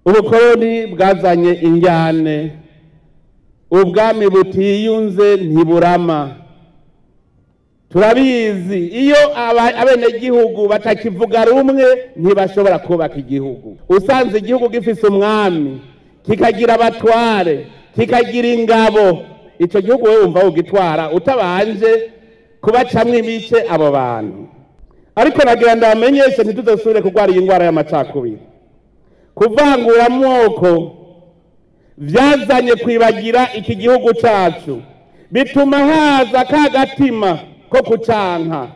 Ubukoroni bwazanye injyane, ubwami butiyunze ntiburama. Turabizi, iyo abenegihugu batakivuga rumwe ntibashobora kubaka igihugu. Usanze igihugu gifise umwami, kikagira abatware, kikagira ingabo, ico gihugu wewe wumva wogitwara utabanje kubacamwo ibice abo bantu. Ariko nagira ndabamenyeshe, ntituzosubire kurwara iyi ndwara y'amacakubiri. Kuvangura amoko vyazanye kwibagira iki gihugu cacu, bituma haza ka gatima ko kucanka,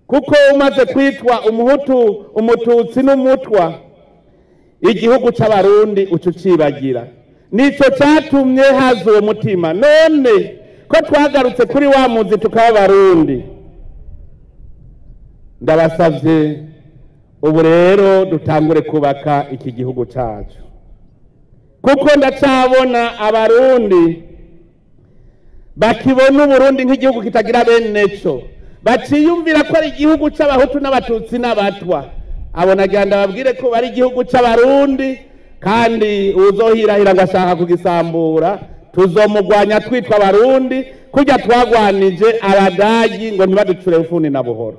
kuko umaze kwitwa umuhutu, umututsi n'umutwa, igihugu c'Abarundi uca ucibagira. Nico catumye haza uwo mutima. None ko twagarutse kuri wa muzi tukaba Abarundi, ndabasavye ubu rero dutangure kubaka iki gihugu cacu, kuko ndacabona Abarundi bakibona Uburundi nk'igihugu kitagira beneco, baciyumvira ko ari igihugu c'Abahutu n'Abatutsi n'Abatwa. Abo nagira ndababwire ko bari igihugu c'Abarundi, kandi uwuzohirahira ngo ashaka kugisambura tuzomugwanya twitwa Abarundi, kurya twagwanije Abadagi ngo ntibaducure ufuni na buhoro.